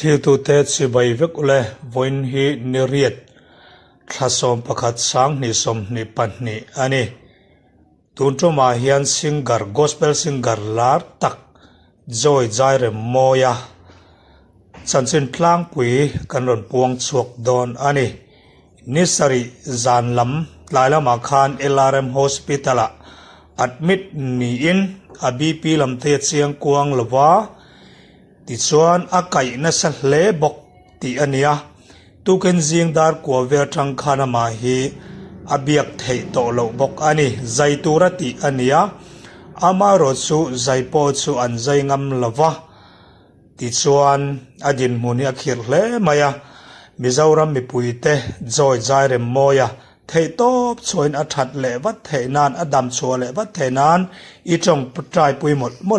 Thlirtute chibai vek ule, vawiin hi ni riat thla 11 2022 a ni. Tun tumah hian singer, gospel singer lar tak Joy Jairemmawia chanchin tlangpui kan rawn puang chhuak dawn a ni. Ni sarih zan lam tlai lamah khan LRM Hospital-ah admit niin a BP lam te a chiang kuang lo va, tichuan a kaih nasa hle bawk tih a nia. Tukin zing dar kua vel atang khan amah hi a biak theih tawh loh bawk a ni. Zai tura tih a nia, amaherawhchu zai pawh chu an zai ngam lo va. Tichuan, a dinhmun hi a khirh hle mai a, Mizoram mipuite Joy Zairemmawia theihtawp chhuahin a that leh vat theih nan, a dam chhuah leh vat theih nan i tawngtai pui mawlh mawlh.